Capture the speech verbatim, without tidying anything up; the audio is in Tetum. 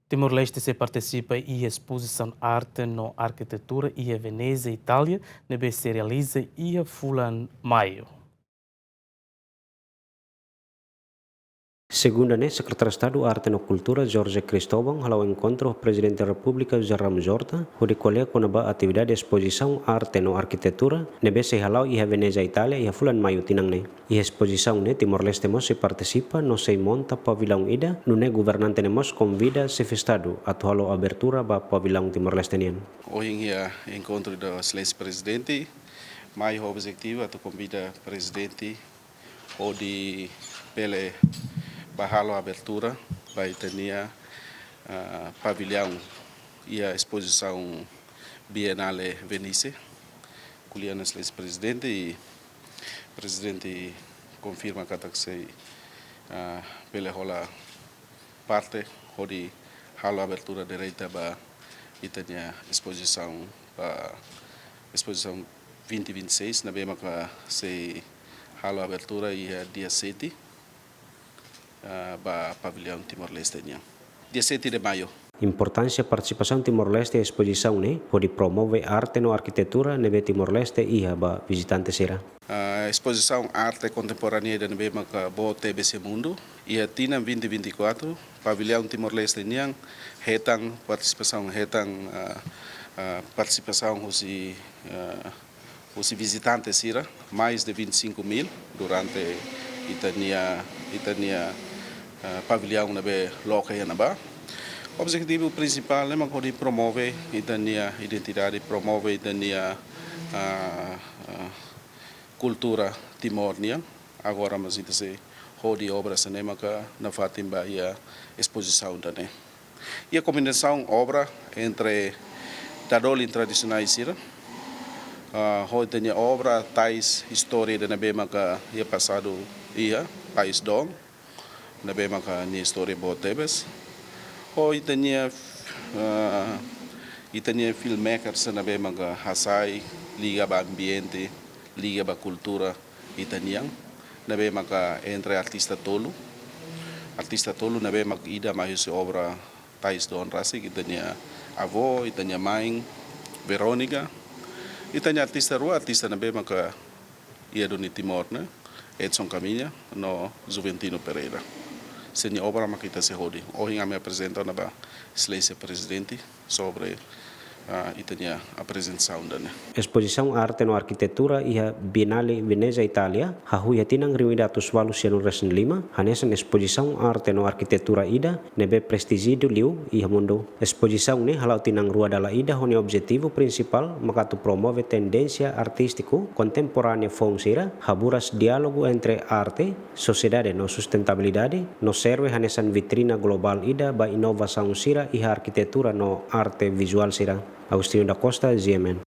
Timor-Leste sei partisipa iha espozisaun arte no arkitetura iha Veneza, Itália, ne'ebé sei realiza iha fulan Maiu. Segunda ne'e, Sekretáriu Estadu Arte no Kultura, Jorge Cristóvão, hala'o enkontru ho Prezidente Repúblika, José Ramos Horta, hodi ko'alia kona-ba atividade espozisaun arte no arkitetura ne'ebé sei hala'o iha Veneza, Itália, iha fulan Maiu tinan ne'e. Iha espozisaun ne'e, Timor-Leste mós sei partisipa no sei monta pavilaun ida, nune'e governante ne'e mós konvida Xefe Estadu atu halo abertura ba pavilaun Timor-Leste nian. Ohin iha enkontru ho Exelénsia Prezidente, mai ho objetivu atu konvida Prezidente hodi bele bá halo abertura ba ita-nia, ah, pavilaun iha espozisaun Bienale Venise. Ko'alia ho Exelénsia Prezidente i Prezidente konfirma katak sei, ah, bele hola parte hodi halo abertura direta ba ita-nia espozisaun, ba espozisaun vinte vinte e seis, ne'ebé maka sei halo abertura iha dia sete, ah, ba pavilaun Timor-Leste nian. Dia sete de Maiu. Importánsia partisipasaun Timor-Leste iha espozisaun ne'e hodi promove arte no arkitetura ne'ebé Timor-Leste iha ba vizitante sira. Ah, espozisaun arte kontemporánea ida ne'ebé maka boot tebes iha mundu. Iha tinan vinte vinte e kuatru, pavilaun Timor-Leste nian hetan partisipasaun, hetan, ah, ah, partisipasaun husi, ah, husi vizitante sira, mais de vinte e cinco mil durante ita-nia, ita-nia, ah, pavilaun ne'ebé loke iha ne'ebá. Objetivu prinsipál ne'e mak hodi promove ita-nia identidade, promove ita-nia, ah, ah, kultura Timor nian. Agora mós ita sei hodi obra sira ne'e maka nafatin ba iha espozisaun ida-ne'e. Iha kombinasaun obra entre dadolin tradisionais sira, ah, ho ita-nia obra tais istória ida ne'ebé maka iha pasadu iha, pais doon, ne'ebé maka nia istória boot tebes. Ho ita-nia, ah, ita-nia filmmaker sira ne'ebé maka hasai liga ba ambiente, liga ba kultura ita-nian, ne'ebé maka entre artista tolu. Artista tolu ne'ebé mak ida mai husi obra tais doon rasik, ita-nia avó, ita-nia main, Verónica. Ita-nia artista rua, artista ne'ebé maka iha duni Timor ne'e, Edson Caminha no Juventino Pereira. Sira-nia obra mak ita sei hodi. Ohin ami aprezenta ona ba Exelénsia Prezidente sobre, ah, ita-nia aprezentasaun ida-ne'e. Espozisaun arte no arkitetura iha Bienale Veneza, Itália, hahú iha tinan rihun ida atus walu sianulu resin lima, hanesan espozisaun arte no arkitetura ida ne'ebé prestijiadu liu iha mundu. Espozisaun ne'e hala'o tinan rua dala ida ho nia objetivu prinsipál mak atu promove tendénsia artístiku kontemporáneu foun sira, haburas diálogu entre arte, sosiedade no sustentabilidade, no serve hanesan vitrina globál ida ba inovasaun sira iha arkitetura no arte vizuál sira. Agostinho da Costa, G M N.